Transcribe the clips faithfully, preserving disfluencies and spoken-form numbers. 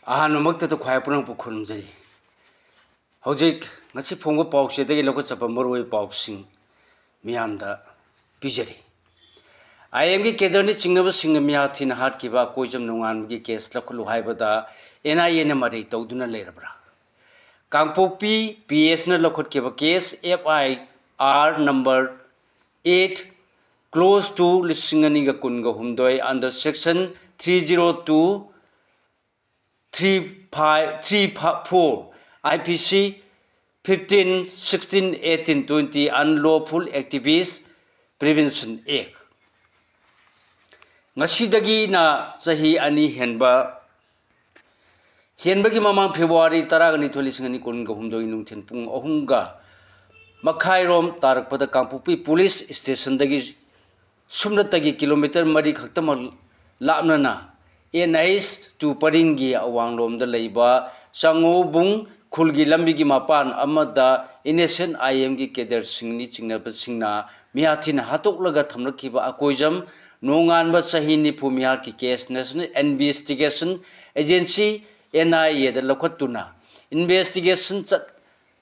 ꯑꯍꯥꯟꯕꯃꯛꯇꯗ ꯈ꯭ꯋꯥꯏ ꯄꯨꯝꯅꯃꯛꯄꯨ ꯈꯨꯔꯨꯝꯖꯔꯤ꯫ ꯍꯧꯖꯤꯛ ꯉꯁꯤ ꯐꯣꯡꯕ ꯄꯥꯎꯆꯦꯗꯒꯤ ꯂꯧꯈꯠꯆꯕ ꯃꯔꯨꯑꯣꯏꯕ ꯄꯥꯎꯁꯤꯡ ꯃꯤꯌꯥꯝꯗ ꯄꯤꯖꯔꯤ꯫ ꯑꯥꯏ ꯑꯦꯝꯒꯤ ꯀꯦꯗꯔꯅ ꯆꯤꯡꯅꯕꯁꯤꯡꯅ ꯃꯤꯍꯥꯠ ꯊꯤꯅ ꯍꯥꯠꯈꯤꯕ ꯑꯀꯣꯏꯖꯝ ꯅꯣꯡꯉꯥꯟꯕꯒꯤ ꯀꯦꯁ ꯂꯧꯈꯠꯂꯨ ꯍꯥꯏꯕꯗ ꯑꯦꯟ ꯑꯥꯏ ꯑꯦꯅ ꯃꯔꯩ ꯇꯧꯗꯨꯅ ꯂꯩꯔꯕ꯭ꯔꯥ? ꯀꯥꯡꯄꯣꯛꯄꯤ ꯄꯤ ꯑꯦꯁꯅ ꯂꯧꯈꯠꯈꯤꯕ case F I R number eight, clause two, ꯂꯤꯁꯤꯡ ꯑꯅꯤꯒ ꯀꯨꯟꯒ ꯍꯨꯝꯗꯣꯏ, under section three zero two, three five, three four, I P C fifteen, sixteen, eighteen, twenty, Unlawful Activist Prevention Act. ꯉꯁꯤꯗꯒꯤꯅ ꯆꯍꯤ ꯑꯅꯤ ꯍꯦꯟꯕ, ꯍꯦꯟꯕꯒꯤ ꯃꯃꯥꯡ ꯐꯦꯕ꯭ꯔꯨꯋꯥꯔꯤ ꯇꯔꯥꯒ ꯅꯤꯊꯣꯏ, ꯂꯤꯁꯤꯡ ꯑꯅꯤ ꯀꯨꯟꯒ ꯍꯨꯝꯗꯣꯏ ꯅꯨꯡꯊꯤꯜ ꯄꯨꯡ ꯑꯍꯨꯝꯒ ꯃꯈꯥꯏꯔꯣꯝ ꯇꯥꯔꯛꯄꯗ ꯀꯥꯡꯄꯣꯛꯄꯤ ꯄꯨꯂꯤꯁ ꯁ꯭ꯇꯦꯁꯟꯗꯒꯤ ꯁꯨꯞꯅꯇꯒꯤ ꯀꯤꯂꯣꯃꯤꯇꯔ ꯃꯔꯤ ꯈꯛꯇꯃꯛ ꯂꯥꯞꯅꯅ ꯑꯦꯟ ꯑꯩꯆ two ꯄꯔꯤꯡꯒꯤ ꯑꯋꯥꯡꯂꯣꯝꯗ ꯂꯩꯕ ꯆꯥꯉꯧꯕꯨꯡ ꯈꯨꯜꯒꯤ ꯂꯝꯕꯤꯒꯤ ꯃꯄꯥꯟ ꯑꯃꯗ ꯏꯟꯅꯣꯁꯦꯟꯠ ꯑꯥꯏ ꯑꯦꯝꯒꯤ ꯀꯦꯗꯔꯁꯤꯡꯅꯤ ꯆꯤꯡꯅꯕꯁꯤꯡꯅ ꯃꯤꯍꯥꯠ ꯊꯤꯅ ꯍꯥꯠꯇꯣꯛꯂꯒ ꯊꯝꯂꯛꯈꯤꯕ ꯑꯀꯣꯏꯖꯝ ꯅꯣꯡꯉꯥꯟꯕ, ꯆꯍꯤ ꯅꯤꯐꯨ, ꯃꯤꯍꯥꯠꯀꯤ case National Investigation Agency, N I A ꯗ ꯂꯧꯈꯠꯇꯨꯅ investigation ꯆꯠ-,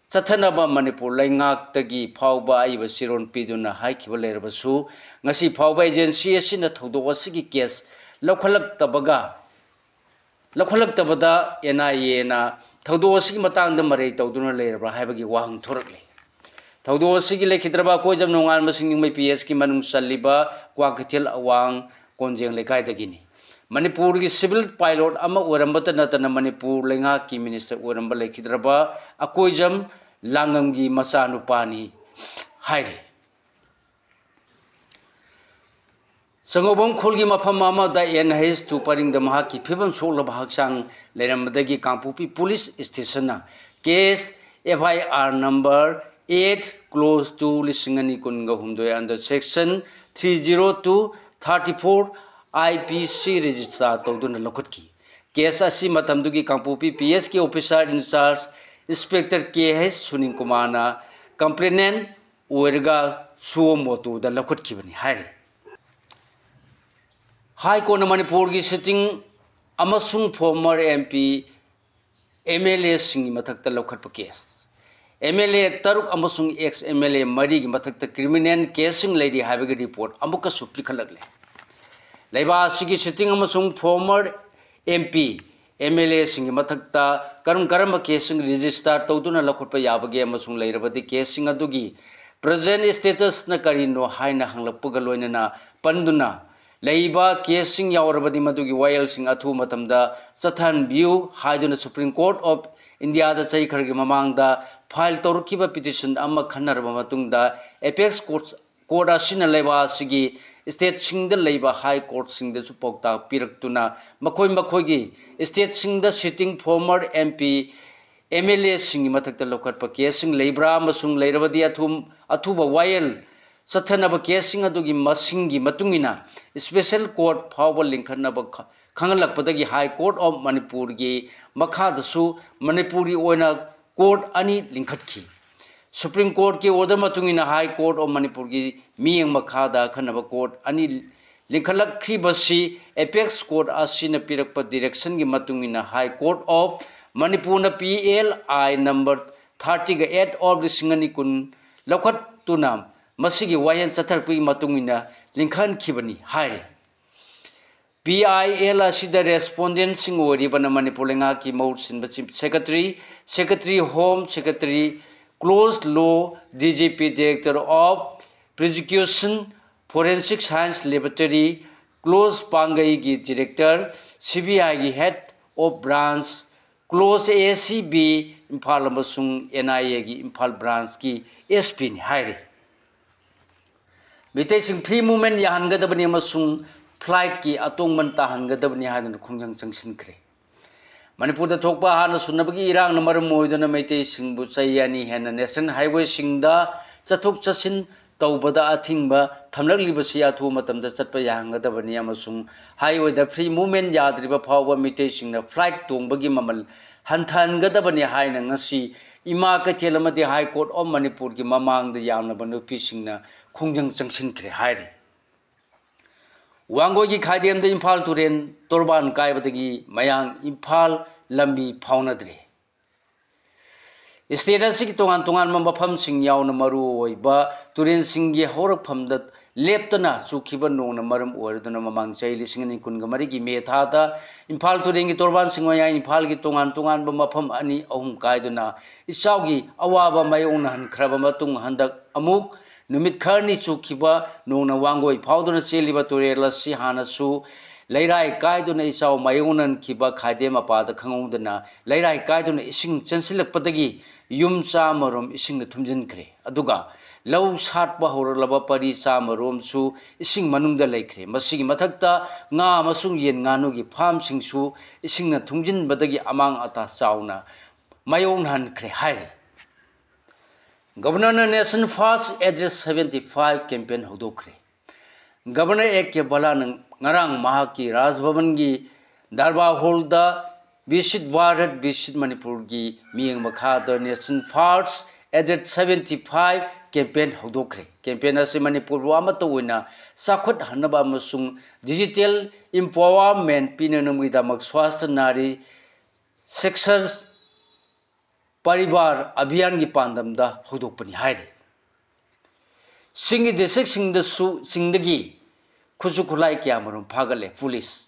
ꯆꯠꯊꯅꯕ ꯃꯅꯤꯄꯨꯔ ꯂꯩꯉꯥꯛꯇꯒꯤ ꯐꯥꯎꯕ ꯑꯏꯕ ꯆꯦꯔꯣꯜ ꯄꯤꯗꯨꯅ ꯍꯥꯏꯈꯤꯕ ꯂꯩꯔꯕꯁꯨ, ꯉꯁꯤ ꯐꯥꯎꯕ ꯑꯦꯖꯦꯟꯁꯤ ꯑꯁꯤꯅ ꯊꯧꯗꯣꯛ ꯑꯁꯤꯒꯤ ꯀꯦꯁ ꯂꯧꯈꯠꯂꯛꯇꯕꯒ, ꯂꯧꯈꯠꯂꯛꯇꯕꯗ N I A ꯅ ꯊꯧꯗꯣꯛ ꯑꯁꯤꯒꯤ ꯃꯇꯥꯡꯗ ꯃꯔꯩ ꯇꯧꯗꯨꯅ ꯂꯩꯔꯕ꯭ꯔꯥ ꯍꯥꯏꯕꯒꯤ ꯋꯥꯍꯪ ꯊꯣꯔꯛꯂꯤ꯫ ꯊꯧꯗꯣꯛ ꯑꯁꯤꯒꯤ ꯂꯩꯈꯤꯗ꯭ꯔꯕ ꯑꯀꯣꯏꯖꯝ ꯅꯣꯡꯉꯥꯟꯕ ꯁꯤꯡꯖꯃꯩ P S ꯀꯤ ꯃꯅꯨꯡ ꯆꯜꯂꯤꯕ ꯀ꯭ꯋꯥꯀꯩꯊꯦꯜ ꯑꯋꯥꯡ ꯀꯣꯟꯖꯦꯡ ꯂꯩꯀꯥꯏꯗꯒꯤꯅꯤ꯫ ꯃꯅꯤꯄꯨꯔꯒꯤ civil pilot ꯑꯃ ꯑꯣꯏꯔꯝꯕꯇ ꯅꯠꯇꯅ ꯃꯅꯤꯄꯨꯔ ꯂꯩꯉꯥꯛꯀꯤ minister ꯑꯣꯏꯔꯝꯕ ꯂꯩꯈꯤꯗ꯭ꯔꯕ ꯑꯀꯣꯏꯖꯝ ꯂꯥꯡꯉꯝꯒꯤ ꯃꯆꯥꯅꯨꯄꯥꯅꯤ ꯍꯥꯏꯔꯤ꯫ ꯆꯥꯉꯧꯕꯨꯡ ꯈꯨꯜꯒꯤ ꯃꯐꯝ ꯑꯃꯗ N H two ꯄꯔꯤꯡꯗ ꯃꯍꯥꯛꯀꯤ ꯐꯤꯕꯝ ꯁꯣꯛꯂꯕ ꯍꯛꯆꯥꯡ ꯂꯩꯔꯝꯕꯗꯒꯤ ꯀꯥꯡꯄꯣꯛꯄꯤ police ꯁ꯭ꯇꯦꯁꯟꯅ case F I R number eight, clause two, ꯂꯤꯁꯤꯡ ꯑꯅꯤ ꯀꯨꯟꯒ ꯍꯨꯝꯗꯣꯏ under section three zero two, thirty four I P C register ꯇꯧꯗꯨꯅ ꯂꯧꯈꯠꯈꯤ꯫ Case ꯑꯁꯤ ꯃꯇꯝꯗꯨꯒꯤ ꯀꯥꯡꯄꯣꯛꯄꯤ P S ꯀꯤ officer in charge Inspector K H Sunil ꯀꯨꯃꯥꯔꯅ complainant ꯑꯣꯏꯔꯒ suo motu ꯗ ꯂꯧꯈꯠꯈꯤꯕꯅꯤ ꯍꯥꯏꯔꯤ꯫ High Court ꯅ ꯃꯅꯤꯄꯨꯔꯒꯤ sitting ꯑꯃꯁꯨꯡ former M P, M L Aꯁꯤꯡꯒꯤ ꯃꯊꯛꯇ ꯂꯧꯈꯠꯄ case꯫ M L A ꯇꯔꯨꯛ ꯑꯃꯁꯨꯡ ex M L A ꯃꯔꯤꯒꯤ ꯃꯊꯛꯇ criminal caseꯁꯤꯡ ꯂꯩꯔꯤ ꯍꯥꯏꯕꯒꯤ report ꯑꯃꯨꯛꯀꯁꯨ ꯄꯤꯈꯠꯂꯛꯂꯦ꯫ ꯂꯩꯕꯥꯛ ꯑꯁꯤꯒꯤ sitting ꯑꯃꯁꯨꯡ former M P, M L Aꯁꯤꯡꯒꯤ ꯃꯊꯛꯇ ꯀꯔꯝ ꯀꯔꯝꯕ caseꯁꯤꯡ register ꯇꯧꯗꯨꯅ ꯂꯧꯈꯠꯄ ꯌꯥꯕꯒꯦ ꯑꯃꯁꯨꯡ ꯂꯩꯔꯕꯗꯤ caseꯁꯤꯡ ꯑꯗꯨꯒꯤ present statusꯅ ꯀꯔꯤꯅꯣ ꯍꯥꯏꯅ ꯍꯪꯂꯛꯄꯒ ꯂꯣꯏꯅꯅ ꯄꯟꯗꯨꯅ ꯂꯩꯕ caseꯁꯤꯡ ꯌꯥꯎꯔꯕꯗꯤ ꯃꯗꯨꯒꯤ ꯋꯥꯌꯦꯜꯁꯤꯡ ꯑꯊꯨꯕ ꯃꯇꯝꯗ ꯆꯠꯊꯍꯟꯕꯤꯌꯨ ꯍꯥꯏꯗꯨꯅ Supreme Court of Indiaꯗ ꯆꯍꯤ ꯈꯔꯒꯤ ꯃꯃꯥꯡꯗ file ꯇꯧꯔꯛꯈꯤꯕ petition ꯑꯃ ꯈꯟꯅꯔꯕ ꯃꯇꯨꯡꯗ apex court, court ꯑꯁꯤꯅ ꯂꯩꯕꯥꯛ ꯑꯁꯤꯒꯤ stateꯁꯤꯡꯗ ꯂꯩꯕ high courtꯁꯤꯡꯗꯁꯨ ꯄꯥꯎꯇꯥꯛ ꯄꯤꯔꯛꯇꯨꯅ ꯃꯈꯣꯏ ꯃꯈꯣꯏꯒꯤ stateꯁꯤꯡꯗ sitting former M P, M L Aꯁꯤꯡꯒꯤ ꯃꯊꯛꯇ ꯂꯧꯈꯠꯄ caseꯁꯤꯡ ꯂꯩꯕ꯭ꯔꯥ ꯑꯃꯁꯨꯡ ꯂꯩꯔꯕꯗꯤ ꯑꯊꯨꯝ-, ꯑꯊꯨꯕ ꯋꯥꯌꯦꯜ ꯆꯠꯊꯅꯕ caseꯁꯤꯡ ꯑꯗꯨꯒꯤ ꯃꯁꯤꯡꯒꯤ ꯃꯇꯨꯡ ꯏꯟꯅ special court ꯐꯥꯎꯕ ꯂꯤꯡꯈꯠꯅꯕ ꯈ-, ꯈꯪꯍꯜꯂꯛꯄꯗꯒꯤ High Court of ꯃꯅꯤꯄꯨꯔꯒꯤ ꯃꯈꯥꯗꯁꯨ ꯃꯅꯤꯄꯨꯔꯒꯤ ꯑꯣꯏꯅ court ꯑꯅꯤ ꯂꯤꯡꯈꯠꯈꯤ꯫ Supreme Courtꯀꯤ order ꯃꯇꯨꯡ ꯏꯟꯅ High Court of ꯃꯅꯤꯄꯨꯔꯒꯤ ꯃꯤꯠꯌꯦꯡ ꯃꯈꯥꯗ ꯑꯈꯟꯅꯕ court ꯑꯅꯤ ꯂꯤꯡꯈꯠꯂꯛꯈꯤꯕꯁꯤ apex court ꯑꯁꯤꯅ ꯄꯤꯔꯛꯄ directionꯒꯤ ꯃꯇꯨꯡ ꯏꯟꯅ High Court of ꯃꯅꯤꯄꯨꯔꯅ P L I number thirtyꯒ eight of ꯂꯤꯁꯤꯡ ꯑꯅꯤ ꯀꯨꯟ ꯂꯧꯈꯠꯇꯨꯅ ꯃꯁꯤꯒꯤ ꯋꯥꯌꯦꯜ ꯆꯠꯊꯔꯛꯄꯒꯤ ꯃꯇꯨꯡ ꯏꯟꯅ ꯂꯤꯡꯈꯠꯈꯤꯕꯅꯤ ꯍꯥꯏꯔꯤ꯫ P I L ꯑꯁꯤꯗ respondentꯁꯤꯡ ꯑꯣꯏꯔꯤꯕꯅ ꯃꯅꯤꯄꯨꯔ ꯂꯩꯉꯥꯛꯀꯤ ꯃꯍꯨꯠ ꯁꯤꯟꯕ Chief Secretary, Secretary Home Secretary, Close Law, D G P, Director of Prosecution, Forensic Science Laboratory, Close ꯄꯥꯡꯒꯩꯒꯤ Director, C B Iꯒꯤ Head of Branch, Close A C B Imphal ꯑꯃꯁꯨꯡ N I Aꯒꯤ ꯏꯝꯐꯥꯜ Branchꯀꯤ S Pꯅꯤ ꯍꯥꯏꯔꯤ꯫ ꯃꯤꯇꯩꯁꯤꯡ free movement ꯌꯥꯍꯟꯒꯗꯕꯅꯤ ꯑꯃꯁꯨꯡ flightꯀꯤ ꯑꯇꯣꯡꯃꯟ ꯇꯥꯍꯟꯒꯗꯕꯅꯤ ꯍꯥꯏꯗꯨꯅ ꯈꯣꯡꯖꯪ ꯆꯪꯁꯤꯟꯈ꯭ꯔꯦ꯫ ꯃꯅꯤꯄꯨꯔꯗ ꯊꯣꯛꯄ ꯍꯥꯟꯅ ꯁꯨꯅꯕꯒꯤ ꯏꯔꯥꯡꯅ ꯃꯔꯝ ꯑꯣꯏꯗꯨꯅ ꯃꯩꯇꯩꯁꯤꯡꯕꯨ ꯆꯍꯤ ꯑꯅꯤ ꯍꯦꯟꯅ national highwayꯁꯤꯡꯗ ꯆꯠꯊꯣꯛ ꯆꯠꯁꯤꯟ ꯇꯧꯕꯗ ꯑꯊꯤꯡꯕ ꯊꯝꯂꯛꯂꯤꯕꯁꯤ ꯑꯊꯨꯕ ꯃꯇꯝꯗ ꯆꯠꯄ ꯌꯥꯍꯟꯒꯗꯕꯅꯤ ꯑꯃꯁꯨꯡ highwayꯗ free movement ꯌꯥꯗ꯭ꯔꯤꯕ ꯐꯥꯎꯕ ꯃꯤꯇꯩꯁꯤꯡꯅ flight ꯇꯣꯡꯕꯒꯤ ꯃꯃꯜ ꯍꯟꯊꯍꯟꯒꯗꯕꯅꯤ ꯍꯥꯏꯅ ꯉꯁꯤ ꯏꯃꯥ ꯀꯩꯊꯦꯜ ꯑꯃꯗꯤ High Court of ꯃꯅꯤꯄꯨꯔꯒꯤ ꯃꯃꯥꯡꯗ ꯌꯥꯝꯂꯕ ꯅꯨꯄꯤꯁꯤꯡꯅ ꯈꯣꯡꯖꯪ ꯆꯪꯁꯤꯟꯈ꯭ꯔꯦ ꯍꯥꯏꯔꯤ꯫ ꯋꯥꯡꯒꯣꯏꯒꯤ ꯈꯥꯏꯗꯦꯝꯗ ꯏꯝꯐꯥꯜ ꯇꯨꯔꯦꯜ ꯇꯣꯔꯕꯥꯟ ꯀꯥꯏꯕꯗꯒꯤ ꯃꯌꯥꯡ ꯏꯝꯐꯥꯜ ꯂꯝꯕꯤ ꯐꯥꯎꯅꯗ꯭ꯔꯦ꯫ State ꯑꯁꯤꯒꯤ ꯇꯣꯉꯥꯟ ꯇꯣꯉꯥꯟꯕ ꯃꯐꯝꯁꯤꯡ ꯌꯥꯎꯅ ꯃꯔꯨꯑꯣꯏꯕ ꯇꯨꯔꯦꯜꯁꯤꯡꯒꯤ ꯍꯧꯔꯛꯐꯝꯗ ꯂꯦꯞꯇꯅ ꯆꯨꯈꯤꯕ ꯅꯣꯡꯅ ꯃꯔꯝ ꯑꯣꯏꯔꯗꯨꯅ ꯃꯃꯥꯡ ꯆꯍꯤ ꯂꯤꯁꯤꯡ ꯑꯅꯤ ꯀꯨꯟꯒ ꯃꯔꯤꯒꯤ May ꯊꯥꯗ ꯏꯝꯐꯥꯜ ꯇꯨꯔꯦꯜꯒꯤ ꯇꯣꯔꯕꯥꯟꯁꯤꯡ, ꯃꯌꯥꯡ ꯏꯝꯐꯥꯜꯒꯤ ꯇꯣꯉꯥꯟ ꯇꯣꯉꯥꯟꯕ ꯃꯐꯝ ꯑꯅꯤ ꯑꯍꯨꯝ ꯀꯥꯏꯗꯨꯅ ꯏꯆꯥꯎꯒꯤ ꯑꯋꯥꯕ ꯃꯥꯌꯣꯛꯅꯍꯟꯈ꯭ꯔꯕ ꯃꯇꯨꯡ, ꯍꯟꯗꯛ ꯑꯃꯨꯛ ꯅꯨꯃꯤꯠ ꯈꯔꯅꯤ ꯆꯨꯈꯤꯕ ꯅꯣꯡꯅ ꯋꯥꯡꯒꯣꯏ ꯐꯥꯎꯗꯨꯅ ꯆꯦꯜꯂꯤꯕ ꯇꯨꯔꯦꯜ ꯑꯁꯤ ꯍꯥꯟꯅꯁꯨ ꯂꯩꯔꯥꯏ ꯀꯥꯏꯗꯨꯅ ꯏꯆꯥꯎ ꯃꯥꯌꯣꯛꯅꯍꯟꯈꯤꯕ ꯈꯥꯏꯗꯦꯝ ꯃꯄꯥꯗ ꯈꯪꯍꯧꯗꯅ ꯂꯩꯔꯥꯏ ꯀꯥꯏꯗꯨꯅ ꯏꯁꯤꯡ ꯆꯦꯟꯁꯤꯜꯂꯛꯄꯗꯒꯤ ꯌꯨꯝ ꯆꯥꯝꯃꯔꯣꯝ ꯏꯁꯤꯡꯅ ꯊꯨꯝꯖꯤꯟꯈ꯭ꯔꯦ꯫ ꯑꯗꯨꯒ ꯂꯧ ꯁꯥꯠꯄ ꯍꯧꯔꯛꯂꯕ ꯄꯔꯤ ꯆꯥꯝꯃꯔꯣꯝꯁꯨ ꯏꯁꯤꯡ ꯃꯅꯨꯡꯗ ꯂꯩꯈ꯭ꯔꯦ꯫ ꯃꯁꯤꯒꯤ ꯃꯊꯛꯇ ꯉꯥ ꯑꯃꯁꯨꯡ ꯌꯦꯟ ꯉꯥꯅꯨꯒꯤ farmꯁꯤꯡꯁꯨ ꯏꯁꯤꯡꯅ ꯊꯨꯝꯖꯤꯟꯕꯗꯒꯤ ꯑꯃꯥꯡ ꯑꯇꯥ ꯆꯥꯎꯅ ꯃꯥꯌꯣꯛꯅꯍꯟꯈ꯭ꯔꯦ ꯍꯥꯏꯔꯤ꯫ Governorꯅ Nation First Address seventy five campaign ꯍꯧꯗꯣꯛꯈ꯭ꯔꯦ꯫ Governor A K ꯕꯂꯥꯅ ꯉꯔꯥꯡ ꯃꯍꯥꯛꯀꯤ ꯔꯥꯖ ꯚꯕꯟꯒꯤ ꯗꯔꯕꯥꯔ ꯍꯣꯜꯗ ꯕꯤꯀꯁꯤꯠ ꯚꯥꯔꯠ, ꯕꯤꯀꯁꯤꯠ ꯃꯅꯤꯄꯨꯔꯒꯤ ꯃꯤꯠꯌꯦꯡ ꯃꯈꯥꯗ Nation First Address seventy five campaign ꯍꯧꯗꯣꯛꯈ꯭ꯔꯦ꯫ Campaign ꯑꯁꯤ ꯃꯅꯤꯄꯨꯔꯕꯨ ꯑꯃꯠꯇ ꯑꯣꯏꯅ ꯆꯥꯎꯈꯠꯍꯟꯅꯕ ꯑꯃꯁꯨꯡ digital empowerment ꯄꯤꯅꯅꯕꯒꯤꯗꯃꯛ ꯁ꯭ꯋꯥꯁꯊ ꯅꯥꯔꯤ ꯁꯦꯛꯁꯔ ꯄꯔꯤꯕꯥꯔ ꯑꯚꯤꯌꯥꯟꯒꯤ ꯄꯥꯟꯗꯝꯗ ꯍꯧꯗꯣꯛꯄꯅꯤ ꯍꯥꯏꯔꯤ꯫ ꯆꯤꯡꯒꯤ districtꯁꯤꯡꯗꯁꯨ, ꯆꯤꯡꯗꯒꯤ ꯈꯨꯠꯁꯨ ꯈꯨꯠꯂꯥꯏ ꯀꯌꯥꯃꯔꯨꯝ ꯐꯥꯒꯠꯂꯦ ꯄꯨꯂꯤꯁ꯫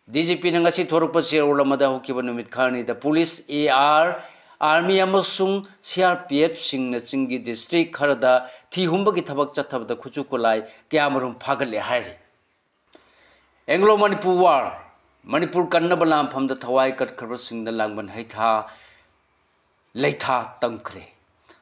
DGPꯅ ꯉꯁꯤ ꯊꯣꯔꯛꯄ ꯆꯦꯔꯣꯜ ꯑꯃꯗ ꯍꯧꯈꯤꯕ ꯅꯨꯃꯤꯠ ꯈꯔꯅꯤꯗ ꯄꯨꯂꯤꯁ, AR, army ꯑꯃꯁꯨꯡ CRPFꯁꯤꯡꯅ ꯆꯤꯡꯒꯤ district ꯈꯔꯗ ꯊꯤ ꯍꯨꯝꯕꯒꯤ ꯊꯕꯛ ꯆꯠꯊꯕꯗ ꯈꯨꯠꯁꯨ ꯈꯨꯠꯂꯥꯏ ꯀꯌꯥꯃꯔꯨꯝ ꯐꯥꯒꯠꯂꯦ ꯍꯥꯏꯔꯤ꯫ Anglo Manipur War, ꯃꯅꯤꯄꯨꯔ ꯀꯟꯅꯕ ꯂꯥꯟꯐꯝꯗ ꯊꯋꯥꯏ ꯀꯠꯈ꯭ꯔꯕꯁꯤꯡꯗ ꯂꯥꯡꯕꯟ ꯍꯩꯊꯥ ꯂꯩꯊꯥ ꯇꯝꯈ꯭ꯔꯦ꯫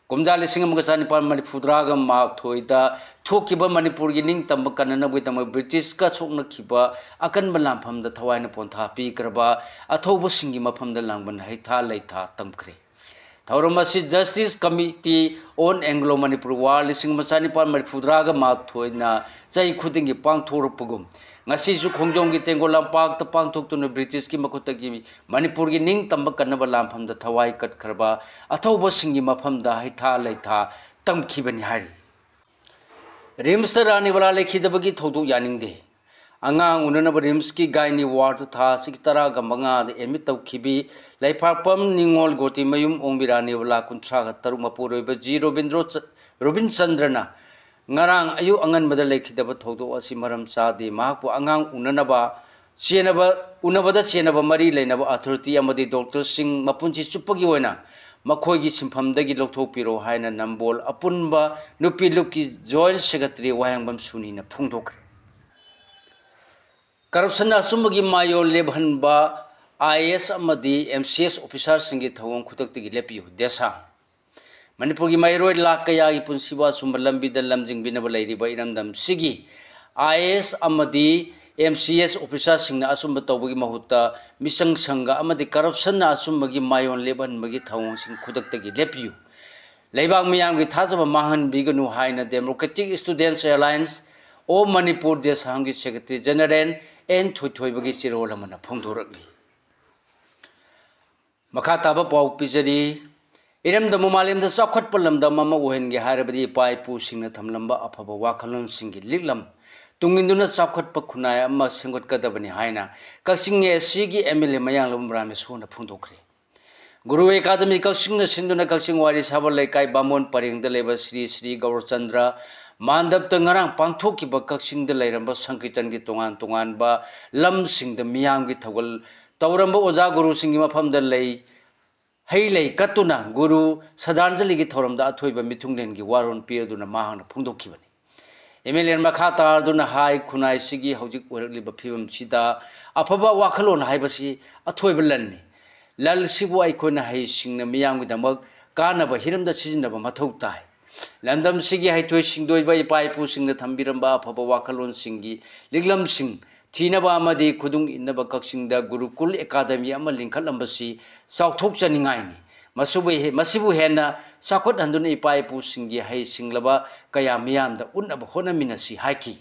ꯀꯨꯝꯖꯥ ꯂꯤꯁꯤꯡ ꯑꯃꯒ ꯆꯅꯤꯄꯥꯟ ꯃꯔꯤꯐꯨꯇꯔꯥꯒ ꯃꯥꯊꯣꯏꯗ ꯊꯣꯛꯈꯤꯕ ꯃꯅꯤꯄꯨꯔꯒꯤ ꯅꯤꯡꯇꯝꯕ ꯀꯟꯅꯅꯕꯒꯤꯗꯃꯛ ꯕ꯭ꯔꯤꯇꯤꯁꯀ ꯁꯣꯛꯅꯈꯤꯕ ꯑꯀꯟꯕ ꯂꯥꯟꯐꯝꯗ ꯊꯋꯥꯏꯅ ꯄꯣꯟꯊꯥ ꯄꯤꯈ꯭ꯔꯕ ꯑꯊꯧꯕꯁꯤꯡꯒꯤ ꯃꯐꯝꯗ ꯂꯥꯡꯕꯟ ꯍꯩꯊꯥ ꯂꯩꯊꯥ ꯇꯝꯈ꯭ꯔꯦ꯫ ꯊꯧꯔꯝ ꯑꯁꯤ Justice Committee on Anglo Manipur War ꯂꯤꯁꯤꯡ ꯑꯃ ꯆꯅꯤꯄꯥꯟ ꯃꯔꯤꯐꯨꯇꯔꯥꯒ ꯃꯥꯊꯣꯏꯅ ꯆꯍꯤ ꯈꯨꯗꯤꯡꯒꯤ ꯄꯥꯡꯊꯣꯔꯛꯄꯒꯨꯝ, ꯉꯁꯤꯁꯨ ꯈꯣꯡꯖꯣꯝꯒꯤ ꯇꯦꯡꯒꯣꯜ ꯂꯝꯄꯥꯛꯇ ꯄꯥꯡꯊꯣꯛꯇꯨꯅ ꯕ꯭ꯔꯤꯇꯤꯁꯀꯤ ꯃꯈꯨꯠꯇꯒꯤ ꯃꯅꯤꯄꯨꯔꯒꯤ ꯅꯤꯡꯇꯝꯕ ꯀꯟꯅꯕ ꯂꯥꯟꯐꯝꯗ ꯊꯋꯥꯏ ꯀꯠꯈ꯭ꯔꯕ ꯑꯊꯧꯕꯁꯤꯡꯒꯤ ꯃꯐꯝꯗ ꯍꯩꯊꯥ ꯂꯩꯊꯥ ꯇꯝꯈꯤꯕꯅꯤ ꯍꯥꯏꯔꯤ꯫ ꯔꯤꯝꯁꯇ ꯔꯥꯅꯤ ꯕꯂꯥ ꯂꯩꯈꯤꯗꯕꯒꯤ ꯊꯧꯗꯣꯛ ꯌꯥꯅꯤꯡꯗꯦ꯫ ꯑꯉꯥꯡ ꯎꯅꯅꯕ ꯔꯤꯝꯁꯀꯤ ꯒꯥꯏꯅꯤ ꯋꯥꯔꯗ ꯊꯥ ꯑꯁꯤꯒꯤ ꯇꯔꯥꯒ ꯃꯉꯥꯗ ꯑꯦꯗꯃꯤꯠ ꯇꯧꯈꯤꯕꯤ ꯂꯩꯄꯥꯛꯄꯝ ꯅꯤꯉꯣꯜ ꯒꯣꯇꯤꯃꯌꯨꯝ ꯑꯣꯡꯕꯤꯔꯥꯅꯤꯕ ꯂꯥꯈ ꯀꯨꯟꯊ꯭ꯔꯥꯒ ꯇꯔꯨꯛ, ꯃꯄꯨꯔꯣꯏꯕ ꯖꯤ ꯔꯣꯕꯤꯟꯗ꯭ꯔꯣ ꯆ-, ꯔꯣꯕꯤꯟꯆꯟꯗ꯭ꯔꯅ ꯉꯔꯥꯡ ꯑꯌꯨꯛ ꯑꯉꯟꯕꯗ ꯂꯩꯈꯤꯗꯕ ꯊꯧꯗꯣꯛ ꯑꯁꯤ ꯃꯔꯝ ꯆꯥꯗꯦ꯫ ꯃꯍꯥꯛꯄꯨ ꯑꯉꯥꯡ ꯎꯅꯅꯕ ꯆꯦꯟꯅꯕ, ꯎꯅꯕꯗ ꯆꯦꯟꯅꯕ ꯃꯔꯤ ꯂꯩꯅꯕ ꯑꯊꯣꯔꯤꯇꯤ ꯑꯃꯗꯤ ꯗꯣꯛꯇꯔꯁꯤꯡ ꯃꯄꯨꯟꯁꯤ ꯆꯨꯞꯄꯒꯤ ꯑꯣꯏꯅ ꯃꯈꯣꯏꯒꯤ ꯁꯤꯟꯐꯝꯗꯒꯤ ꯂꯧꯊꯣꯛꯄꯤꯔꯣ ꯍꯥꯏꯅ ꯅꯝꯕꯣꯜ ꯑꯄꯨꯟꯕ ꯅꯨꯄꯤ ꯂꯨꯞꯀꯤ ꯖꯣꯏꯟ ꯁꯦꯀ꯭ꯔꯦꯇꯔꯤ ꯋꯥꯍꯦꯡꯕꯝ ꯁꯨꯅꯤꯅ ꯐꯣꯡꯗꯣꯛꯈ꯭ꯔꯦ꯫ ꯀꯔꯞꯁꯟꯅ ꯑꯆꯨꯝꯕꯒꯤ ꯃꯥꯌꯣꯟ ꯂꯦꯞꯍꯟꯕ ꯑꯥꯏ ꯑꯦ ꯑꯦꯁ ꯑꯃꯗꯤ ꯑꯦꯝ ꯁꯤ ꯑꯦꯁ ꯑꯣꯐꯤꯁꯥꯔꯁꯤꯡꯒꯤ ꯊꯧꯑꯣꯡ ꯈꯨꯗꯛꯇꯒꯤ ꯂꯦꯞꯄꯤꯌꯨ꯫ ꯗꯦꯁꯥ꯫ ꯃꯅꯤꯄꯨꯔꯒꯤ ꯃꯍꯩꯔꯣꯏ ꯂꯥꯈ ꯀꯌꯥꯒꯤ ꯄꯨꯟꯁꯤꯕꯨ ꯑꯆꯨꯝꯕ ꯂꯝꯕꯤꯗ ꯂꯝꯖꯤꯡꯕꯤꯅꯕ ꯂꯩꯔꯤꯕ ꯏꯔꯝꯗꯝꯁꯤꯒꯤ ꯑꯥꯏ ꯑꯦ ꯑꯦꯁ ꯑꯃꯗꯤ ꯑꯦꯝ ꯁꯤ ꯑꯦꯁ ꯑꯣꯐꯤꯁꯥꯔꯁꯤꯡꯅ ꯑꯆꯨꯝꯕ ꯇꯧꯕꯒꯤ ꯃꯍꯨꯠꯇ ꯃꯤꯆꯪ ꯁꯪꯒ ꯑꯃꯗꯤ ꯀꯔꯞꯁꯟꯅ ꯑꯆꯨꯝꯕꯒꯤ ꯃꯥꯌꯣꯟ ꯂꯦꯞꯍꯟꯕꯒꯤ ꯊꯧꯑꯣꯡꯁꯤꯡ ꯈꯨꯗꯛꯇꯒꯤ ꯂꯦꯞꯄꯤꯌꯨ꯫ ꯂꯩꯕꯥꯛ ꯃꯤꯌꯥꯝꯒꯤ ꯊꯥꯖꯕ ꯃꯥꯡꯍꯟꯕꯤꯒꯅꯨ ꯍꯥꯏꯅ Democratic Students Alliance of Manipur ꯗꯦꯁꯥꯝꯒꯤ ꯁꯦꯀ꯭ꯔꯦꯇꯔꯤ ꯖꯦꯅꯔꯦꯜ ꯑꯦꯟ ꯊꯣꯏꯊꯣꯏꯕꯒꯤ ꯆꯦꯔꯣꯜ ꯑꯃꯅ ꯐꯣꯡꯗꯣꯔꯛꯂꯤ꯫ ꯃꯈꯥ ꯇꯥꯕ ꯄꯥꯎ ꯄꯤꯖꯔꯤ꯫ ꯏꯔꯝꯗꯝꯕꯨ ꯃꯥꯂꯦꯝꯗ ꯆꯥꯎꯈꯠꯄ ꯂꯝꯗꯝ ꯑꯃ ꯑꯣꯏꯍꯟꯒꯦ ꯍꯥꯏꯔꯕꯗꯤ ꯏꯄꯥ ꯏꯄꯨꯁꯤꯡꯅ ꯊꯝꯂꯝꯕ ꯑꯐꯕ ꯋꯥꯈꯜꯂꯣꯟꯁꯤꯡꯒꯤ ꯂꯤꯛꯂꯝ ꯇꯨꯡꯏꯟꯗꯨꯅ ꯆꯥꯎꯈꯠꯄ ꯈꯨꯟꯅꯥꯏ ꯑꯃ ꯁꯦꯝꯒꯠꯀꯗꯕꯅꯤ ꯍꯥꯏꯅ ꯀꯛꯆꯤꯡ ꯑꯦ ꯁꯤꯒꯤ ꯑꯦꯝ ꯑꯦꯜ ꯑꯦ ꯃꯌꯥꯡꯂꯝꯕꯝ ꯔꯥꯃꯦꯁꯣꯔꯅ ꯐꯣꯡꯗꯣꯛꯈ꯭ꯔꯦ꯫ ꯒꯨꯔꯨ ꯑꯦꯀꯥꯗꯃꯤ ꯀꯛꯆꯤꯡꯅ ꯁꯤꯟꯗꯨꯅ ꯀꯛꯆꯤꯡ ꯋꯥꯏꯔꯤ ꯁꯥꯕ ꯂꯩꯀꯥꯏ ꯕꯥꯃꯣꯟ ꯄꯔꯦꯡꯗ ꯂꯩꯕ ꯁ꯭ꯔꯤ ꯁ꯭ꯔꯤ ꯒꯧꯔꯆꯟꯗ꯭ꯔ ꯃꯥꯟꯗꯞꯇ ꯉꯔꯥꯡ ꯄꯥꯡꯊꯣꯛꯈꯤꯕ ꯀꯛꯆꯤꯡꯗ ꯂꯩꯔꯝꯕ ꯁꯪꯀꯤꯔꯇꯟꯒꯤ ꯇꯣꯉꯥꯟ ꯇꯣꯉꯥꯟꯕ ꯂꯝꯁꯤꯡꯗ ꯃꯤꯌꯥꯝꯒꯤ ꯊꯧꯒꯜ ꯇꯧꯔꯝꯕ ꯑꯣꯖꯥ ꯒꯨꯔꯨꯁꯤꯡꯒꯤ ꯃꯐꯝꯗ ꯂꯩ, ꯍꯩ ꯂꯩ ꯀꯠꯇꯨꯅ ꯒꯨꯔꯨ ꯁ꯭ꯔꯗꯥꯟꯖꯂꯤꯒꯤ ꯊꯧꯔꯝꯗ ꯑꯊꯣꯏꯕ ꯃꯤꯊꯨꯡꯂꯦꯟꯒꯤ ꯋꯥꯔꯣꯜ ꯄꯤꯔꯗꯨꯅ ꯃꯍꯥꯛꯅ ꯐꯣꯡꯗꯣꯛꯈꯤꯕꯅꯤ꯫ ꯑꯦꯝ ꯑꯦꯜ ꯑꯦꯅ ꯃꯈꯥ ꯇꯥꯔꯗꯨꯅ ꯍꯥꯏ, ꯈꯨꯟꯅꯥꯏꯁꯤꯒꯤ ꯍꯧꯖꯤꯛ ꯑꯣꯏꯔꯛꯂꯤꯕ ꯐꯤꯕꯝꯁꯤꯗ ꯑꯐꯕ ꯋꯥꯈꯜꯂꯣꯟ ꯍꯥꯏꯕꯁꯤ ꯑꯊꯣꯏꯕ ꯂꯟꯅꯤ꯫ ꯂꯟꯁꯤꯕꯨ ꯑꯩꯈꯣꯏꯅ ꯍꯩꯁꯤꯡꯅ ꯃꯤꯌꯥꯝꯒꯤꯗꯃꯛ ꯀꯥꯟꯅꯕ ꯍꯤꯔꯝꯗ ꯁꯤꯖꯤꯟꯅꯕ ꯃꯊꯧ ꯇꯥꯏ꯫ ꯂꯝꯗꯝꯁꯤꯒꯤ ꯍꯩꯊꯣꯏ ꯁꯤꯡꯊꯣꯏꯕ ꯏꯄꯥ ꯏꯄꯨꯁꯤꯡꯅ ꯊꯝꯕꯤꯔꯝꯕ ꯑꯐꯕ ꯋꯥꯈꯜꯂꯣꯟꯁꯤꯡꯒꯤ ꯂꯤꯛꯂꯝꯁꯤꯡ ꯊꯤꯅꯕ ꯑꯃꯗꯤ ꯈꯨꯗꯨꯡ ꯏꯟꯅꯕ ꯀꯛꯆꯤꯡꯗ ꯒꯨꯔꯨꯀꯨꯜ ꯑꯦꯀꯥꯗꯃꯤ ꯑꯃ ꯂꯤꯡꯈꯠꯂꯝꯕꯁꯤ ꯆꯥꯎꯊꯣꯛꯆꯅꯤꯡꯉꯥꯏꯅꯤ꯫ ꯃꯁꯤꯕꯨ ꯍꯦ-, ꯃꯁꯤꯕꯨ ꯍꯦꯟꯅ ꯆꯥꯎꯈꯠꯍꯟꯗꯨꯅ ꯏꯄꯥ ꯏꯄꯨꯁꯤꯡꯒꯤ ꯍꯩ ꯁꯤꯡꯂꯕ ꯀꯌꯥ ꯃꯤꯌꯥꯝꯗ ꯎꯠꯅꯕ ꯍꯣꯠꯅꯃꯤꯟꯅꯁꯤ ꯍꯥꯏꯈꯤ꯫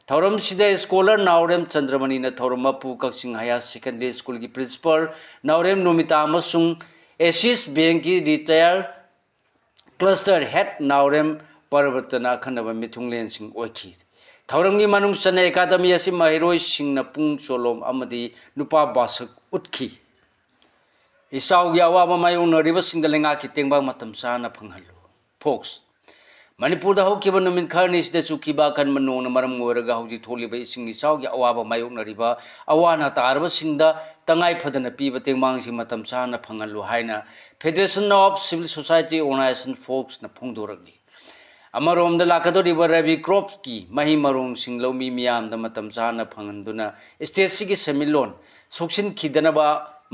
ꯊꯧꯔꯝꯁꯤꯗ ꯁ꯭ꯀꯣꯂꯔ ꯅꯥꯎꯔꯦꯝ ꯆꯟꯗ꯭ꯔꯃꯅꯤꯅ ꯊꯧꯔꯝ ꯃꯄꯨ, ꯀꯛꯆꯤꯡ ꯍꯥꯌꯔ ꯁꯦꯀꯦꯟꯗꯔꯤ ꯁ꯭ꯀꯨꯜꯒꯤ ꯄ꯭ꯔꯤꯟꯁꯤꯄꯥꯜ ꯅꯥꯎꯔꯦꯝ ꯅꯣꯃꯤꯇꯥ ꯑꯃꯁꯨꯡ ꯑꯦꯁꯤꯁ ꯕꯦꯡꯛꯀꯤ ꯔꯤꯇꯥꯌꯔ ꯀ꯭ꯂꯁꯇꯔ ꯍꯦꯗ ꯅꯥꯎꯔꯦꯝ ꯄꯔꯕꯇꯅ ꯑꯈꯟꯅꯕ ꯃꯤꯊꯨꯡꯂꯦꯟꯁꯤꯡ ꯑꯣꯏꯈꯤ꯫ ꯊꯧꯔꯝꯒꯤ ꯃꯅꯨꯡ ꯆꯟꯅ ꯑꯦꯀꯥꯗꯃꯤ ꯑꯁꯤ ꯃꯍꯩꯔꯣꯏꯁꯤꯡꯅ ꯄꯨꯡ ꯆꯣꯂꯣꯝ ꯑꯃꯗꯤ ꯅꯨꯄꯥ ꯕꯥꯁꯛ ꯎꯠꯈꯤ꯫ ꯏꯆꯥꯎꯒꯤ ꯑꯋꯥꯕ ꯃꯥꯌꯣꯛꯅꯔꯤꯕꯁꯤꯡꯗ ꯂꯩꯉꯥꯛꯀꯤ ꯇꯦꯡꯕꯥꯡ ꯃꯇꯝ ꯆꯥꯅ ꯐꯪꯍꯜꯂꯨ꯫ ꯐꯣꯛꯁ꯫ ꯃꯅꯤꯄꯨꯔꯗ ꯍꯧꯈꯤꯕ ꯅꯨꯃꯤꯠ ꯈꯔꯅꯤꯁꯤꯗ ꯆꯨꯈꯤꯕ ꯑꯀꯟꯕ ꯅꯣꯡꯅ ꯃꯔꯝ ꯑꯣꯏꯔꯒ ꯍꯧꯖꯤꯛ ꯊꯣꯛꯂꯤꯕ ꯏꯁꯤꯡ ꯏꯆꯥꯎꯒꯤ ꯑꯋꯥꯕ ꯃꯥꯌꯣꯛꯅꯔꯤꯕ ꯑꯋꯥ ꯑꯅꯥ ꯇꯥꯔꯕꯁꯤꯡꯗ ꯇꯉꯥꯏ ꯐꯗꯅ ꯄꯤꯕ ꯇꯦꯡꯕꯥꯡꯁꯤꯡ ꯃꯇꯝ ꯆꯥꯅ ꯐꯪꯍꯜꯂꯨ ꯍꯥꯏꯅ Federation of Civil Society Organization, ꯐꯣꯛꯁꯅ ꯐꯣꯡꯗꯣꯔꯛꯂꯤ꯫ ꯑꯃꯔꯣꯝꯗ ꯂꯥꯛꯀꯗꯧꯔꯤꯕ ꯔꯕꯤ ꯀ꯭ꯔꯣꯞꯀꯤ ꯃꯍꯩ ꯃꯔꯣꯡꯁꯤꯡ ꯂꯧꯃꯤ ꯃꯤꯌꯥꯝꯗ ꯃꯇꯝ ꯆꯥꯅ ꯐꯪꯍꯟꯗꯨꯅ ꯁ꯭ꯇꯦꯠꯁꯤꯒꯤ ꯁꯦꯟꯃꯤꯠꯂꯣꯟ ꯁꯣꯛꯆꯤꯟꯈꯤꯗꯅꯕ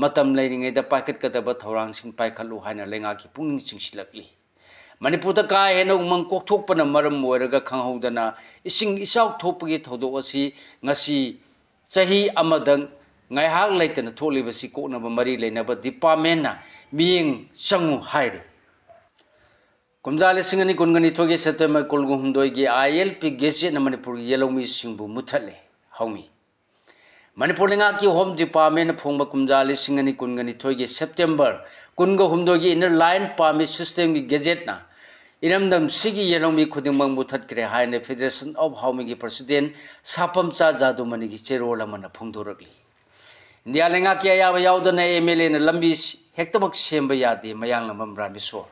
ꯃꯇꯝ ꯂꯩꯔꯤꯉꯩꯗ ꯄꯥꯏꯈꯠꯀꯗꯕ ꯊꯧꯔꯥꯡꯁꯤꯡ ꯄꯥꯏꯈꯠꯂꯨ ꯍꯥꯏꯅ ꯂꯩꯉꯥꯛꯀꯤ ꯄꯨꯛꯅꯤꯡ ꯆꯤꯡꯁꯤꯜꯂꯛꯂꯤ꯫ ꯃꯅꯤꯄꯨꯔꯗ ꯀꯥ ꯍꯦꯟꯅ ꯎꯃꯪ ꯀꯣꯛꯊꯣꯛꯄꯅ ꯃꯔꯝ ꯑꯣꯏꯔꯒ ꯈꯪꯍꯧꯗꯅ ꯏꯁꯤꯡ ꯏꯆꯥꯎ ꯊꯣꯛꯄꯒꯤ ꯊꯧꯗꯣꯛ ꯑꯁꯤ ꯉꯁꯤ ꯆꯍꯤ ꯑꯃꯗ ꯉꯥꯏꯍꯥꯛ ꯂꯩꯇꯅ ꯊꯣꯛꯂꯤꯕꯁꯤ ꯀꯣꯛꯅꯕ ꯃꯔꯤ ꯂꯩꯅꯕ ꯗꯤꯄꯥꯔꯠꯃꯦꯟꯅ ꯃꯤꯠꯌꯦꯡ ꯆꯪꯉꯨ ꯍꯥꯏꯔꯤ꯫ ꯀꯨꯝꯖꯥ ꯂꯤꯁꯤꯡ ꯑꯅꯤ ꯀꯨꯟꯒ ꯅꯤꯊꯣꯏꯒꯤ ꯁꯦꯞꯇꯦꯝꯕꯔ ꯀꯨꯟꯒ ꯍꯨꯝꯗꯣꯏꯒꯤ I L P ꯒꯦꯖꯦꯠꯅ ꯃꯅꯤꯄꯨꯔꯒꯤ ꯌꯦꯜꯍꯧꯃꯤꯁꯤꯡꯕꯨ ꯃꯨꯠꯊꯠꯂꯦ꯫ ꯍꯧꯃꯤ꯫ ꯃꯅꯤꯄꯨꯔ ꯂꯩꯉꯥꯛꯀꯤ ꯍꯣꯝ ꯗꯤꯄꯥꯔꯠꯃꯦꯟꯅ ꯐꯣꯡꯕ ꯀꯨꯝꯖꯥ ꯂꯤꯁꯤꯡ ꯑꯅꯤ ꯀꯨꯟꯒ ꯅꯤꯊꯣꯏꯒꯤ ꯁꯦꯞꯇꯦꯝꯕꯔ ꯀꯨꯟꯒ ꯍꯨꯝꯗꯣꯏꯒꯤ Inner Line Permit System ꯒꯤ ꯒꯦꯖꯦꯠꯅ ꯏꯔꯝꯗꯝꯁꯤꯒꯤ ꯌꯦꯜꯍꯧꯃꯤ ꯈꯨꯗꯤꯡꯃꯛ ꯃꯨꯠꯊꯠꯈ꯭ꯔꯦ ꯍꯥꯏꯅ Federation of ꯍꯥꯎꯃꯤꯒꯤ president ꯁꯥꯄꯝꯆꯥ ꯖꯥꯗꯨꯃꯅꯤꯒꯤ ꯆꯦꯔꯣꯜ ꯑꯃꯅ ꯐꯣꯡꯗꯣꯔꯛꯂꯤ꯫ ꯏꯟꯗꯤꯌꯥ ꯂꯩꯉꯥꯛꯀꯤ ꯑꯌꯥꯕ ꯌꯥꯎꯗꯅ M L A ꯅ ꯂꯝꯕꯤ ꯍꯦꯛꯇꯃꯛ ꯁꯦꯝꯕ ꯌꯥꯗꯦ, ꯃꯌꯥꯡꯂꯝꯕꯝ ꯔꯥꯃꯦꯁꯣꯔ꯫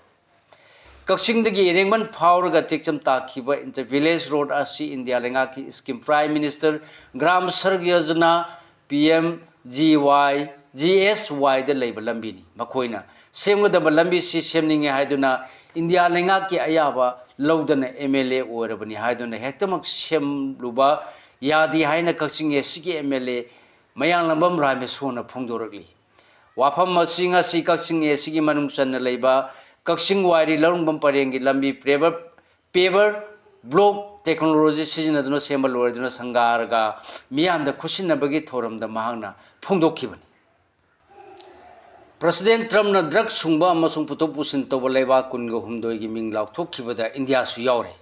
ꯀꯛꯆꯤꯡꯗꯒꯤ ꯏꯔꯦꯡꯕꯟ ꯐꯥꯎꯔꯒ ꯇꯦꯛꯆꯝ ꯇꯥꯈꯤꯕ Inter Village Road ꯑꯁꯤ ꯏꯟꯗꯤꯌꯥ ꯂꯩꯉꯥꯛꯀꯤ scheme Prime Minister Gram Sadak Yojana, P M G Y, G S Y ꯗ ꯂꯩꯕ ꯂꯝꯕꯤꯅꯤ꯫ ꯃꯈꯣꯏꯅ ꯁꯦꯝꯒꯗꯕ ꯂꯝꯕꯤꯁꯤ ꯁꯦꯝꯅꯤꯡꯉꯦ ꯍꯥꯏꯗꯨꯅ ꯏꯟꯗꯤꯌꯥ ꯂꯩꯉꯥꯛꯀꯤ ꯑꯌꯥꯕ ꯂꯧꯗꯅ M L A ꯑꯣꯏꯔꯕꯅꯤ ꯍꯥꯏꯗꯨꯅ ꯍꯦꯛꯇꯃꯛ ꯁꯦꯝꯂꯨꯕ ꯌꯥꯗꯦ ꯍꯥꯏꯅ ꯀꯛꯆꯤꯡ A C ꯒꯤ M L A ꯃꯌꯥꯡꯂꯝꯕꯝ ꯔꯥꯃꯦꯁꯣꯔꯅ ꯐꯣꯡꯗꯣꯔꯛꯂꯤ꯫ ꯋꯥꯐꯝ ꯑꯁꯤ ꯉꯁꯤ ꯀꯛꯆꯤꯡ A C ꯒꯤ ꯃꯅꯨꯡ ꯆꯟꯅ ꯂꯩꯕ ꯀꯛꯆꯤꯡ ꯋꯥꯏꯔꯤ ꯂꯧꯔꯝꯕꯝ ꯄꯔꯦꯡꯒꯤ ꯂꯝꯕꯤ paver, paver block technology ꯁꯤꯖꯤꯟꯅꯗꯨꯅ ꯁꯦꯝꯕ ꯂꯣꯏꯔꯗꯨꯅ ꯁꯪꯒꯥꯔꯒ ꯃꯤꯌꯥꯝꯗ ꯈꯨꯠꯁꯤꯟꯅꯕꯒꯤ ꯊꯧꯔꯝꯗ ꯃꯍꯥꯛꯅ ꯐꯣꯡꯗꯣꯛꯈꯤꯕꯅꯤ꯫ President Trump ꯅ drug ꯁꯨꯡꯕ ꯑꯃꯁꯨꯡ ꯄꯨꯊꯣꯛ ꯄꯨꯁꯤꯟ ꯇꯧꯕ ꯂꯩꯕꯥꯛ ꯀꯨꯟꯒ ꯍꯨꯝꯗꯣꯏꯒꯤ ꯃꯤꯡ ꯂꯥꯎꯊꯣꯛꯈꯤꯕꯗ ꯏꯟꯗꯤꯌꯥꯁꯨ ꯌꯥꯎꯔꯦ꯫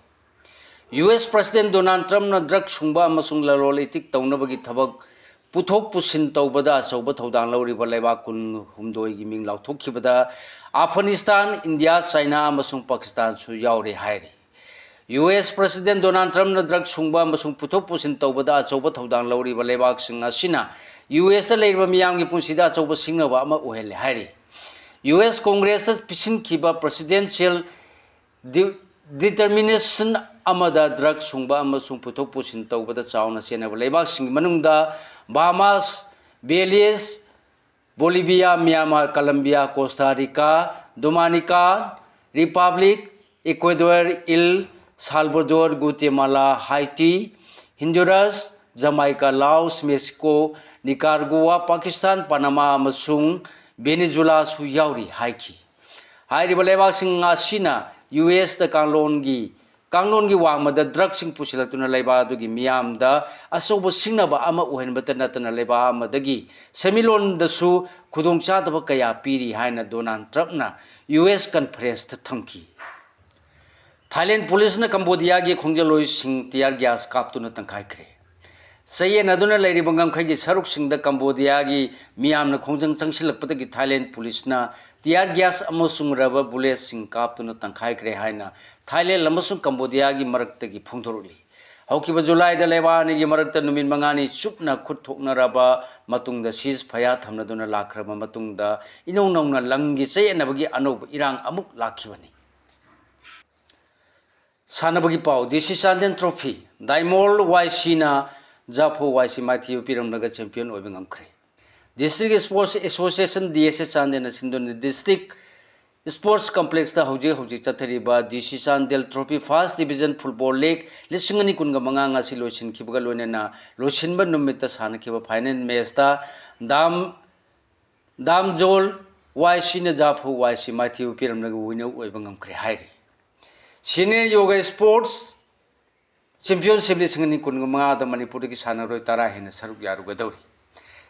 U S President Donald Trump ꯅ drug ꯁꯨꯡꯕ ꯑꯃꯁꯨꯡ ꯂꯂꯣꯟ ꯏꯇꯤꯛ ꯇꯧꯅꯕꯒꯤ ꯊꯕꯛ ꯄꯨꯊꯣꯛ ꯄꯨꯁꯤꯟ ꯇꯧꯕꯗ ꯑꯆꯧꯕ ꯊꯧꯗꯥꯡ ꯂꯧꯔꯤꯕ ꯂꯩꯕꯥꯛ ꯀꯨꯟ ꯍꯨꯝꯗꯣꯏꯒꯤ ꯃꯤꯡ ꯂꯥꯎꯊꯣꯛꯈꯤꯕꯗ ꯑꯐꯒꯥꯅꯤꯁꯇꯥꯟ, ꯏꯟꯗꯤꯌꯥ, ꯆꯥꯏꯅꯥ ꯑꯃꯁꯨꯡ ꯄꯥꯀꯤꯁꯇꯥꯟꯁꯨ ꯌꯥꯎꯔꯤ ꯍꯥꯏꯔꯤ꯫ ꯌꯨ ꯑꯦꯁ President Donald Trumpꯅ drug ꯁꯨꯡꯕ ꯑꯃꯁꯨꯡ ꯄꯨꯊꯣꯛ ꯄꯨꯁꯤꯟ ꯇꯧꯕꯗ ꯑꯆꯧꯕ ꯊꯧꯗꯥꯡ ꯂꯧꯔꯤꯕ ꯂꯩꯕꯥꯛꯁꯤꯡ ꯑꯁꯤꯅ ꯌꯨ ꯑꯦꯁꯇ ꯂꯩꯔꯤꯕ ꯃꯤꯌꯥꯝꯒꯤ ꯄꯨꯟꯁꯤꯗ ꯑꯆꯧꯕ ꯁꯤꯡꯅꯕ ꯑꯃ ꯑꯣꯏꯍꯜꯂꯦ ꯍꯥꯏꯔꯤ꯫ ꯌꯨ ꯑꯦꯁ Congressꯇ ꯄꯤꯁꯤꯟꯈꯤꯕ presidential ꯗꯤ-, determination ꯑꯃꯗ drug ꯁꯨꯡꯕ ꯑꯃꯁꯨꯡ ꯄꯨꯊꯣꯛ ꯄꯨꯁꯤꯟ ꯇꯧꯕꯗ ꯆꯥꯎꯅ ꯆꯦꯟꯅꯕ ꯂꯩꯕꯥꯛꯁꯤꯡꯒꯤ ꯃꯅꯨꯡꯗ Bahamas, Belize, Bolivia, Myanmar, Colombia, Costa Rica, Dominican Republic, Ecuador, El Salvador, Guatemala, Haiti, Honduras, Jamaica, Laos, Mexico, Nicaragua, Pakistan, Panama ꯑꯃꯁꯨꯡ Venezuelaꯁꯨ ꯌꯥꯎꯔꯤ ꯍꯥꯏꯈꯤ꯫ ꯍꯥꯏꯔꯤꯕ ꯂꯩꯕꯥꯛꯁꯤꯡ ꯑꯁꯤꯅ ꯌꯨ ꯑꯦꯁꯇ ꯀꯥꯡꯂꯣꯟꯒꯤ, ꯀꯥꯡꯂꯣꯟꯒꯤ ꯋꯥꯡꯃꯗ drugꯁꯤꯡ ꯄꯨꯁꯤꯜꯂꯛꯇꯨꯅ ꯂꯩꯕꯥꯛ ꯑꯗꯨꯒꯤ ꯃꯤꯌꯥꯝꯗ ꯑꯆꯧꯕ ꯁꯤꯡꯅꯕ ꯑꯃ ꯑꯣꯏꯍꯟꯕꯇ ꯅꯠꯇꯅ ꯂꯩꯕꯥꯛ ꯑꯃꯗꯒꯤ ꯁꯦꯟꯃꯤꯠꯂꯣꯟꯗꯁꯨ ꯈꯨꯗꯣꯡꯆꯥꯗꯕ ꯀꯌꯥ ꯄꯤꯔꯤ ꯍꯥꯏꯅ Donald Trumpꯅ ꯌꯨ ꯑꯦꯁ Conferenceꯇ ꯊꯝꯈꯤ꯫ Thailand policeꯅ Cambodiaꯒꯤ ꯈꯣꯡꯖꯜꯂꯣꯏꯁꯤꯡ tear gas ꯀꯥꯞꯇꯨꯅ ꯇꯪꯈꯥꯏꯈ꯭ꯔꯦ꯫ ꯆꯌꯦꯠꯅꯗꯨꯅ ꯂꯩꯔꯤꯕ ꯉꯝꯈꯩꯒꯤ ꯁꯔꯨꯛꯁꯤꯡꯗ Cambodiaꯒꯤ ꯃꯤꯌꯥꯝꯅ ꯈꯣꯡꯖꯪ ꯆꯪꯁꯤꯜꯂꯛꯄꯗꯒꯤ Thailand policeꯅ tear gas ꯑꯃꯁꯨꯡ rubber bulletꯁꯤꯡ ꯀꯥꯞꯇꯨꯅ ꯇꯪꯈꯥꯏꯈ꯭ꯔꯦ ꯍꯥꯏꯅ Thailand ꯑꯃꯁꯨꯡ Cambodiaꯒꯤ ꯃꯔꯛꯇꯒꯤ ꯐꯣꯡꯗꯣꯔꯛꯂꯤ꯫ ꯍꯧꯈꯤꯕ Julyꯗ ꯂꯩꯕꯥꯛ ꯑꯅꯤꯒꯤ ꯃꯔꯛꯇ ꯅꯨꯃꯤꯠ ꯃꯉꯥꯅꯤ ꯆꯨꯞꯅ ꯈꯨꯠ ꯊꯣꯛꯅꯔꯕ ꯃꯇꯨꯡꯗ ceasefire ꯊꯝꯅꯗꯨꯅ ꯂꯥꯛꯈ꯭ꯔꯕ ꯃꯇꯨꯡꯗ ꯏꯅꯧ ꯅꯧꯅ ꯂꯝꯒꯤ ꯆꯌꯦꯠꯅꯕꯒꯤ ꯑꯅꯧꯕ ꯏꯔꯥꯡ ꯑꯃꯨꯛ ꯂꯥꯛꯈꯤꯕꯅꯤ꯫ ꯁꯥꯟꯅꯕꯒꯤ ꯄꯥꯎ, ꯗꯤ ꯁꯤ ꯆꯥꯟꯗꯦꯜ trophy, ꯗꯥꯏꯃꯣꯜ ꯋꯥꯏ ꯁꯤꯅ ꯖꯥꯐꯣ ꯋꯥꯏ ꯁꯤ ꯃꯥꯏꯊꯤꯕ ꯄꯤꯔꯝꯂꯒ champion ꯑꯣꯏꯕ ꯉꯝꯈ꯭ꯔꯦ꯫ District Sports Association, D S ꯑꯦ ꯆꯥꯟꯗꯦꯜꯅ ꯁꯤꯟꯗꯨꯅ district sports complexꯇ ꯍꯧꯖꯤꯛ ꯍꯧꯖꯤꯛ ꯆꯠꯊꯔꯤꯕ ꯗꯤ ꯁꯤ Chandel trophy first division football league ꯂꯤꯁꯤꯡ ꯑꯅꯤ ꯀꯨꯟꯒ ꯃꯉꯥ ꯉꯁꯤ ꯂꯣꯏꯁꯤꯟꯈꯤꯕꯒ ꯂꯣꯏꯅꯅ ꯂꯣꯏꯁꯤꯟꯕ ꯅꯨꯃꯤꯠꯇ ꯁꯥꯟꯅꯈꯤꯕ final matchꯇ ꯗꯥꯝ, ꯗꯥꯝꯖꯣꯜ ꯋꯥꯏ ꯁꯤꯅ ꯖꯥꯐꯣ ꯋꯥꯏ ꯁꯤ ꯃꯥꯏꯊꯤꯕ ꯄꯤꯔꯝꯂꯒ winner ꯑꯣꯏꯕ ꯉꯝꯈ꯭ꯔꯦ ꯍꯥꯏꯔꯤ꯫ Senior Yoga Sports Championship ꯂꯤꯁꯤꯡ ꯑꯅꯤ ꯀꯨꯟꯒ ꯃꯉꯥꯗ ꯃꯅꯤꯄꯨꯔꯗꯒꯤ ꯁꯥꯟꯅꯔꯣꯏ ꯇꯔꯥ ꯍꯦꯟꯅ ꯁꯔꯨꯛ ꯌꯥꯔꯨꯒꯗꯧꯔꯤ꯫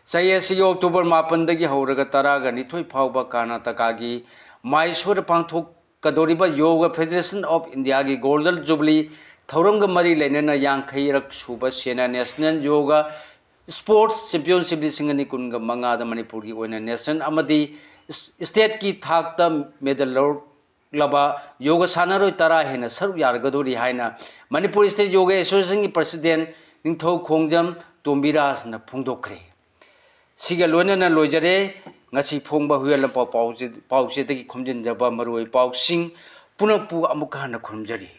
ꯆꯌꯦꯠ ꯑꯁꯤ ꯑꯣꯛꯇꯣꯕꯔ ꯃꯥꯄꯟꯗꯒꯤ ꯍꯧꯔꯒ ꯇꯔꯥꯒ ꯅꯤꯊꯣꯏ ꯐꯥꯎꯕ ꯀꯔꯅꯥꯇꯀꯥꯒꯤ ꯃꯥꯏꯁꯣꯔꯗ ꯄꯥꯡꯊꯣꯛꯀꯗꯧꯔꯤꯕ Yoga Federation of Indiaꯒꯤ Golden Jubilee ꯊꯧꯔꯝꯒ ꯃꯔꯤ ꯂꯩꯅꯅ ꯌꯥꯡꯈꯩꯔꯛ ꯁꯨꯕ ꯁꯦꯅꯥ National Yoga Sports Championship ꯂꯤꯁꯤꯡ ꯑꯅꯤ ꯀꯨꯟꯒ ꯃꯉꯥꯗ ꯃꯅꯤꯄꯨꯔꯒꯤ ꯑꯣꯏꯅ national ꯑꯃꯗꯤ stateꯀꯤ ꯊꯥꯛꯇ medal ꯂꯧꯔ-, ꯂꯕ ꯌꯣꯒ ꯁꯥꯟꯅꯔꯣꯏ ꯇꯔꯥ ꯍꯦꯟꯅ ꯁꯔꯨꯛ ꯌꯥꯔꯒꯗꯧꯔꯤ ꯍꯥꯏꯅ ꯃꯅꯤꯄꯨꯔ ꯁ꯭ꯇꯦꯠ ꯌꯣꯒ ꯑꯦꯁꯣꯁꯤꯌꯦꯁꯟꯒꯤ ꯄ꯭ꯔꯁꯤꯗꯦꯟ ꯅꯤꯡꯊꯧ ꯈꯣꯡꯖꯝ ꯇꯣꯝꯕꯤꯔꯥꯖꯅ ꯐꯣꯡꯗꯣꯛꯈ꯭ꯔꯦ꯫ ꯁꯤꯒ ꯂꯣꯏꯅꯅ ꯂꯣꯏꯖꯔꯦ ꯉꯁꯤ ꯐꯣꯡꯕ ꯍꯨꯏꯌꯦꯟ ꯂꯥꯟꯄꯥꯎ ꯄꯥꯎꯆꯦ-, ꯄꯥꯎꯆꯦꯗꯒꯤ ꯈꯣꯝꯖꯤꯟꯖꯕ ꯃꯔꯨꯑꯣꯏ ꯄꯥꯎꯁꯤꯡ꯫ ꯄꯨꯝꯅꯃꯛꯄꯨ ꯑꯃꯨꯛꯀ ꯍꯟꯅ ꯈꯨꯔꯨꯝꯖꯔꯤ꯫